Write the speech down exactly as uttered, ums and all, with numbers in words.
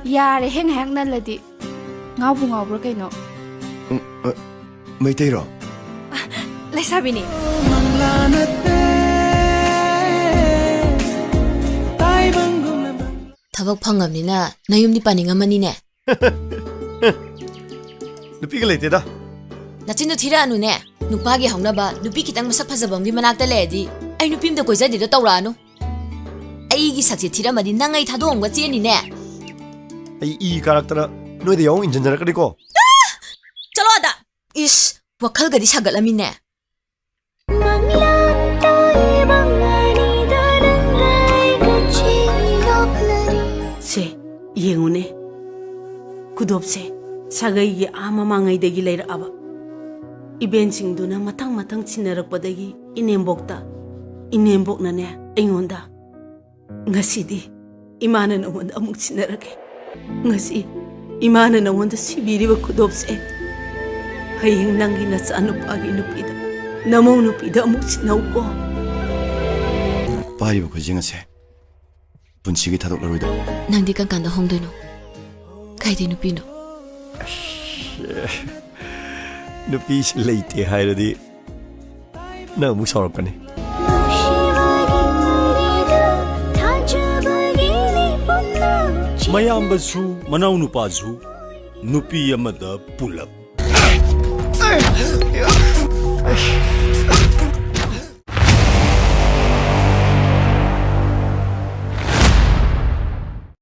ꯌꯥꯔꯦꯍꯦ, ꯉꯥꯏꯍꯥꯛ ꯅꯜꯂꯗꯤ꯫ ꯉꯥꯎꯕꯨ ꯉꯥꯎꯕ꯭ꯔꯥ ꯀꯩꯅꯣ? ꯎꯝ, ꯑ, ꯃꯩꯇꯩꯔꯣ? ꯂꯩꯁꯥꯕꯤꯅꯤ꯫ ꯊꯕꯛ ꯐꯪꯉꯕꯅꯤꯅ ꯅꯌꯨꯝꯗꯤ ꯄꯥꯅꯤꯡꯉꯝꯃꯅꯤꯅꯦ꯫ ꯅꯨꯄꯤꯒ ꯂꯩꯇꯦꯗ꯫ ꯅꯆꯤꯟꯗꯣ ꯊꯤꯔꯛꯑꯅꯨꯅꯦ꯫ ꯅꯨꯄꯥꯒꯤ ꯍꯧꯅꯕ ꯅꯨꯄꯤ ꯈꯤꯇꯪ ꯃꯁꯛ ꯐꯖꯕ ꯑꯃꯒꯤ ꯃꯅꯥꯛꯇ ꯂꯩꯔꯗꯤ ꯑꯩ ꯅꯨꯄꯤ ꯑꯝꯗ ꯀꯣꯏꯖꯗꯦꯗꯣ ꯇꯧꯔꯛꯑꯅꯨ꯫ ꯑꯩꯒꯤ ꯁꯛꯁꯦ ꯊꯤꯔꯝꯃꯗꯤ ꯅꯪ ꯑꯩ ꯊꯥꯗꯣꯛꯑꯝꯒ ꯆꯦꯟꯅꯤꯅꯦ꯫ ꯑꯩ ꯏ ꯀꯥꯔꯛꯇꯅ ꯅꯣꯏꯗ ꯌꯥꯎ ꯏꯟꯁꯤꯟꯖꯔꯛꯀꯅꯤꯀꯣ꯫ ꯆꯠꯂꯣ ꯑꯗ꯫ ꯏꯁ, ꯋꯥꯈꯜꯒꯗꯤ ꯁꯥꯒꯠꯂꯝꯃꯤꯅꯦ꯫ ꯁꯦ, ꯌꯦꯡꯉꯨꯅꯦ꯫ ꯈꯨꯗꯣꯞꯁꯦ ꯁꯥꯒꯩꯒꯤ ꯑꯥ ꯃꯃꯥꯡꯉꯩꯗꯒꯤ ꯂꯩꯔꯛꯑꯕ꯫ ꯏꯕꯦꯟꯁꯤꯡꯗꯨꯅ ꯃꯊꯪ ꯃꯊꯪ ꯁꯤꯟꯅꯔꯛꯄꯗꯒꯤ ꯏꯅꯦꯝꯕꯣꯛꯇ, ꯏꯅꯦꯝꯕꯣꯛꯅꯅꯦ ꯑꯩꯉꯣꯟꯗ, "ꯉꯁꯤꯗꯤ ꯏꯃꯥꯅ ꯅꯉꯣꯟꯗ ꯑꯃꯨꯛ ꯁꯤꯟꯅꯔꯒꯦ꯫ ꯉꯁꯤ ꯏꯃꯥꯅ ꯅꯉꯣꯟꯗ ꯁꯤꯕꯤꯔꯤꯕ ꯈꯨꯗꯣꯞꯁꯦ ꯍꯌꯦꯡ ꯅꯪꯒꯤ ꯅꯆꯥꯅꯨꯄꯥꯒꯤ ꯅꯨꯄꯤꯗ, ꯅꯃꯧ ꯅꯨꯄꯤꯗ ꯑꯃꯨꯛ ꯁꯤꯟꯅꯧꯀꯣ"꯫ ꯄꯥꯏꯔꯤꯕ ꯈꯨꯖꯤꯡ ꯑꯁꯦ ꯄꯨꯟꯁꯤꯒꯤ ꯊꯥꯗꯣꯛꯂꯔꯣꯏꯗꯕ꯫ ꯅꯪꯗꯤ ꯀꯔꯝ ꯀꯥꯟꯗ ꯍꯣꯡꯗꯣꯏꯅꯣ? ꯀꯥꯏꯗꯩ ꯅꯨꯄꯤꯅꯣ? ꯅꯨꯄꯤꯁꯤ ꯂꯩꯇꯦ ꯍꯥꯏꯔꯗꯤ ꯅꯪ ꯑꯃꯨꯛ ꯁꯥꯎꯔꯛꯀꯅꯤ꯫ ꯃꯌꯥꯝꯕꯁꯨ ꯃꯅꯥꯎꯅꯨꯄꯥꯁꯨ ꯅꯨꯄꯤ ꯑꯃꯗ ꯄꯨꯂꯞ꯫